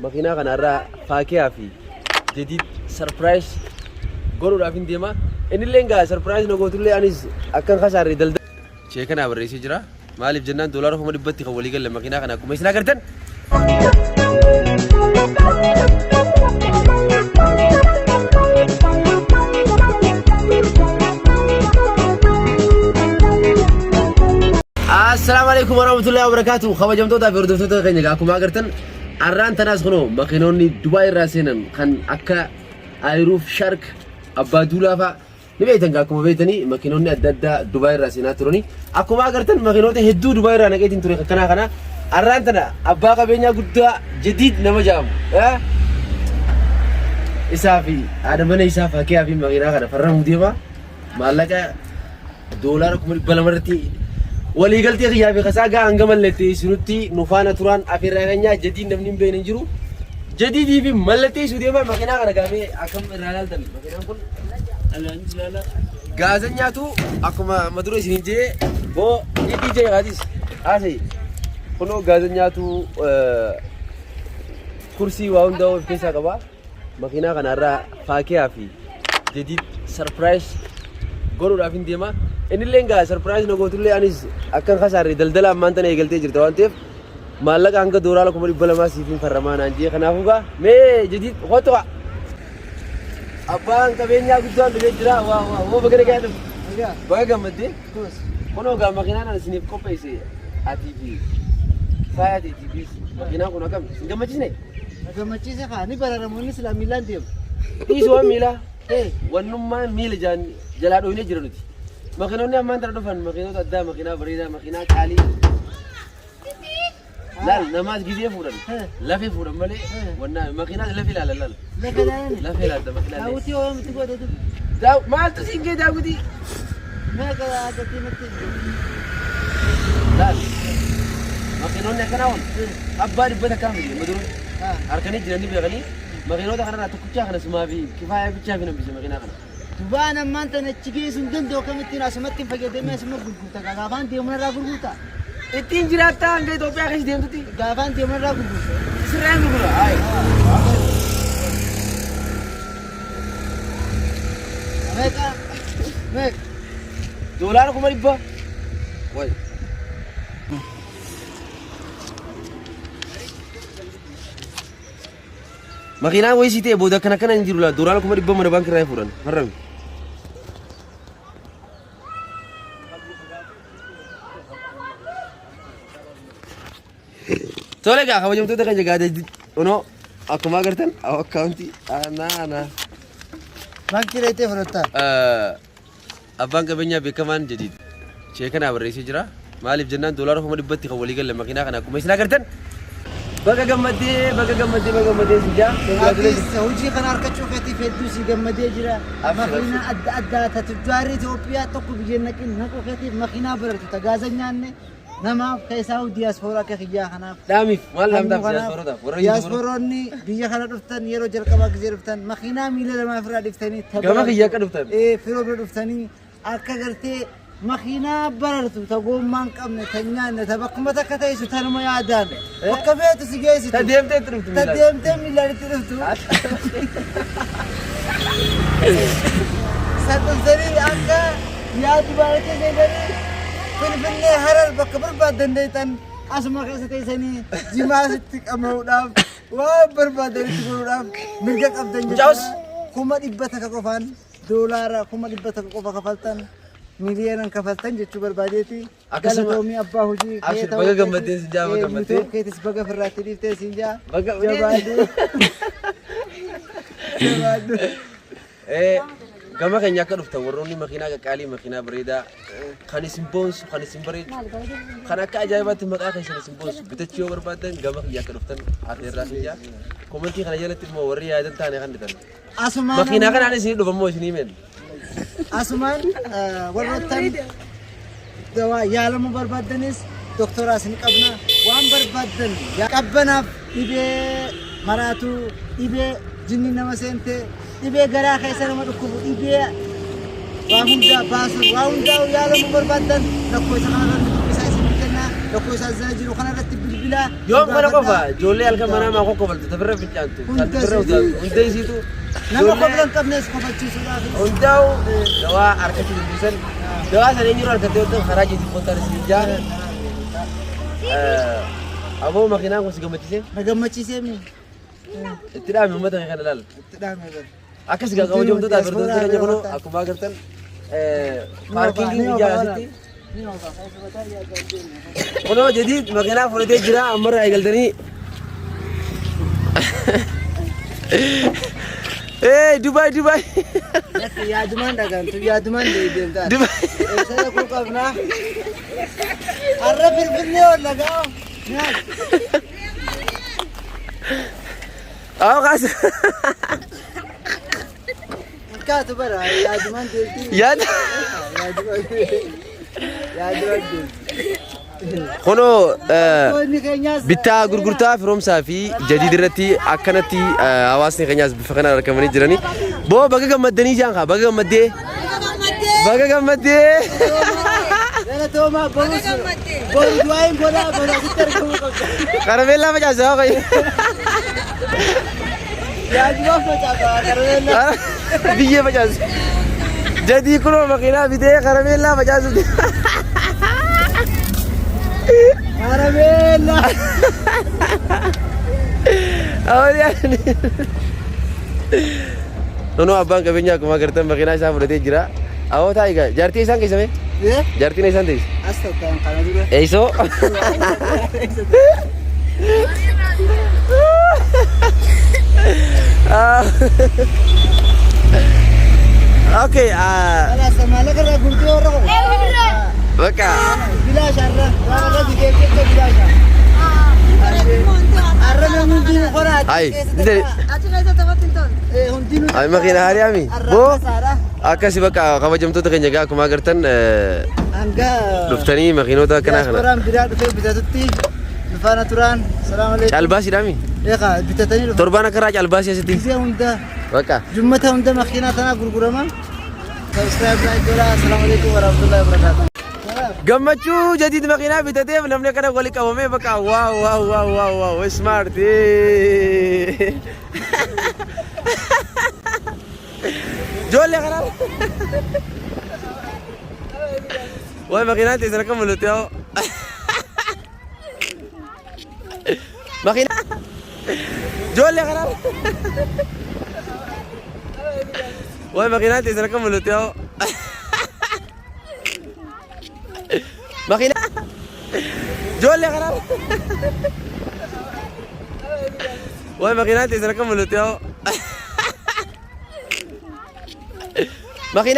Makiinaa kana irraa Faakiyaa fi Jadiid surprise godhuudhaaf hin deema. Innillee gaa surprise na gootullee anis akkan kasaarre daldala. Cheeka naa barreessee jira. Maaliif jennaan doolaara 400,000tti kan walii galle makiinaa kana akkuma isin agartan. Assalaamu alaikum warahmatullahi wabarakatuh. Kabajamtootaa fi hordoftoota keenya egaa akkuma agartan arraan tanaas kunoo makiinoonni Dubaay irraa seenan kan akka Ayiruuf Shark Abbaa Duulaa fa'a ni beektan egaa akkuma beektanii makiinoonni adda addaa Dubaay irraa seenaa turani. Akkuma agartan makiinoota hedduu Dubaay irraa naqeetiin ture akkanaa kana arraan tana abbaa qabeenyaa guddaa Jadiid nama jedhamu. Isaa fi haadha mana isaa Fakiyaa fi makiinaa kana farramuu deema. Maallaqa doolaara 200,000 irratti waliigaltee kiyyaa fi kasaa gaa hanga mallatteessinutti nu faana turaan afeerraa keenyaa jadiid namni hin beekne hin jiru. Jadiidii fi mallatteessuu deemaa makiinaa kana gaafee akkam irraa ilaaltan makiinaan kun gaaza nyaatu akkuma amma dura isiniin jee boo jidii jee haatis haasa'e kunoo gaaza nyaatu kursii waa hundaa of keessaa qaba. Makiinaa kana irraa Faakiyaa fi Jadiid surprise godhuudhaaf hin deema. Innillee gaa surprise na gootullee anis akkan kasaarre daldala ammaan tana eegaltee jirta waan ta'eef maallaqa hanga doolaara 200,000 siif hin farramaa naan jee kanaafuu gaa mee Jadiid kottu kaa. Abbaan qabeenyaa guddaan dhufee jira waa waa waa baga nagaa dhufte. Baga gammaddee. Kunoo gaa makiinaan ani isiniif qopheesse atii fi faaya teetiifis makiinaan kun akkam isin gammachiisne? Na gammachiise kaa ni bararamu inni silaa miilaan deema. Dhiisi waan miilaa. Wannummaan miila jaan jalaa dhoynee jira nuti. Makiinonni ammaan tana dhufan makiinota addaa makiinaa bareedaa makiinaa qaalii. Laal namaas gizee fuudhan lafee fuudhan malee wannaa makiinaas lafee ilaalan laal. Lafa ilaalan. Lafee ilaalta makiinaa. Daawwitii hoo miti goote dur. Maaltu siin gee daawwitii? Meeqa gatii natti Laal. Makiinonni akkanaa kun abbaa 100 miti amma dura. Harkanii jiranii beekanii makiinota kanarraa tokkichaa kana sumaa fi kifaayaa bichaa fi nambise makiinaa kana. Dubaan ammaan tana achi geessu hin danda'u akkamittiin asumatti hin fayyadamee asuma gurgurta gaafaan deemu narraa gurgurta. Ittiin jiraattaa hanga Itoophiyaa keessa deemtutti Gaafaan deemu narraa gurgurta. sirraan gurgura. Hayi. Meeqa? Meeqa? Doolaara 100,000. Wayi. Makiinaan wayii sii ta'e booda akkana akkana hin jiru laa doolaara 100,000 mana baankii irraa fuudhan farrami. Tole egaa kabajamtoota keenya gaada kunoo akkuma agartan akkaawuntii anaa Baankii dheeytee fudhattaa? Abbaan qabeenyaa beekamaan jadiid cheeka naa barreessee jira. Maaliif jennaan doolaara 400,000tti kan walii galle makiinaa kana akkuma isin agartan. Baga gammaddee baga gammaddee baga gammaddee si jaa. Atis hojii kana harkachuu keetiif hedduu si gammadee jira. Abshir, Makiinaa adda addaa ta tujjaarri Itoophiyaa tokko biyya naqin naquu keetiif makiinaa barartu ta gaaza nyaanne namaaf keessaa diyaaspooraa akka kiyyaa kanaaf. Dhaamiif maal dhaamtaaf Kanaaf diyaaspoorotaaf warra yuutuubaroota. Diyaaspooroonni biyya kana dhuftan yeroo jalqabaa gisee dhuftan makiinaa miila lamaa ofirraa dhiftanii Gama kiyya akka dhuftan. Ee firoo bira dhuftanii akka gartee makiinaa barartu ta goommaa hin qabne ta hin nyaanne ta bakkuma takka teessu tanuma yaadaan bakka feetu si geessitu. Ta deemtee itti dhuftu Ta miilaan. deemtee miilaan itti dhuftu. San dhuftanii akka yaadu baay'atee seentanii Finfinnee Harar bakka barbaaddan deemtan asuma keessa teessanii jimaa sitti qama'uudhaaf waan barbaaddan itti godhuudhaaf mirga qabdan Mucaas. jechuudha. 100,000 qofaan doolaara 100,000 qofa kafaltan miliyoonan kafaltan jechuu barbaadeeti. Akkasuma- Galatoomii abbaa hojii kee Abshir, ta'uu baga keetii, gammaddee sin jaa, baga gammaddee. YouTube keetis baga firraatti dhiiftee sin jaa. Baga- Jabaadhu. Jabaadhu. Gama keenya akka dhuftan warroonni makiinaa qaqqaalii makiinaa bareedaa kan isin boonsu kan isin bareechu kan akka ajaa'ibaatti maqaa keessan isin boonsu bitachuu yoo barbaaddan gama kiyya akka dhuftan afeerraa kiyya komentii kana jalatti immoo warri yaadan taane kan dhitan Asumaan makiinaa kanaan isinii dhufa immoo isinii meen Asumaan warroottan dawaa yaalamuu barbaaddanis doktoraas ni qabna. Waan barbaaddan qabbanaaf dhibee maraatuu, dhibee jinni nama seente, dhibee garaa keessa nama dhukkubu, dhibee waa hundaa baasu, waa hundaa yaalamuu barbaaddan lakkoofsa kanarratti dubbisaa isin kenna. Lakkoofsa as jala jiru kanarratti bilbilaa. Bilbilaa. Yoom kana qofa ijoollee halkan manaa maa kokkobaltu tafirra fincaantu Hunda tafirra isiitu. utaaltu hunda isiitu Nama ijoollee kofla hin qabnes kofachiisuudhaaf. hundaa'u dawaa harkatti dubbisan dawaa sana eenyurraa argattee yoo ta'u karaa jeetii kottaan isin jaa. Aboo makiinaan kun si gammachiisee? Na gammachiisee mi? Itti dhaame uummata kee kana laal. Itti dhaame bara. Akkas egaa kabajamtoota agartoota keenya kunoo akkuma agartan paarkiingiin biyya asitti kunoo jadiid makiinaa fudhatee jira ammarraa eegaltanii. Ee Dubaay Dubaay. Yaadumaan dhagantu yaadumaan deemtaa. Dubaay. Eessa dhaquu qabnaa? Har'a Finfinnee ol dhagaa. Awwa kaas. Fakkaatu bara yaadumaan deemti. Yaada. Yaadumaan yaadumaan deemti. Kunoo Inni keenyaas bittaa gurgurtaa firoomsaa fi jadiid irratti akkanatti hawaasni keenyaas bifa kanaan argamanii jirani. Boo baga gammaddanii jaan kaa baga gammaddee. Baga gammaddee. Galatoomaa borus boru du'aayin godhaa boru asitti argamuu qabda. Karameellaa facaasaa waaqayyo. Yaadumaaf facaasa karameellaa. Biyyee facaasu. Jadii kunoo makiinaa bitee karameellaa facaasu. Karameellaa. Nonoo abbaan qabeenyaa akkuma agartan makiinaa isaa fudhatee jira. Awoo taa'i gaa jaartii isaan keessame? Jaartiin isaan teesse? As tattaan kana dura. Eeysoo? Okay, Kalaas maallaqa irraa gurguruu warra godhe. bakka Bilaasha irra waan irra bitee jecha bilaasha. Har'a namni hundinuu qoraa Ay, dide- hundinuu Ay, makiina haariyaami. har'a Boo kasaara. akkasi bakka kabajamtoota keenya egaa akkuma agartan Hanga dhuftanii makiinota akkanaa kana. diyaaspooraan biraa dhufee bitatutti nu faana turaan. Salaam alaikum. Caalbaasiidhaami. Eegaa bitatanii dhufu. Torbaan akkaraa caalbaasii asitti. Gisee hunda Bakka. jummata hunda makiinaa tanaa gurgurama. Subscribe like godhaa. Assalamu alaikum warahmatullahi wabarakatuh. Gammachuu jadiid makiinaa bitateef namni akkana wali qabamee bakka waaw waaw waaw waaw waaw smart. Ijoollee kanaa. Waay makiinaan teessan akka mul'atu yaa. Makiinaa. Ijoollee kanaa. Waay makiinaan teessan akka mul'atu yaa. Makiinaa. Ijoollee kanaa. Waay makiinaan teessan akka mul'atu yaa. Makiinaa.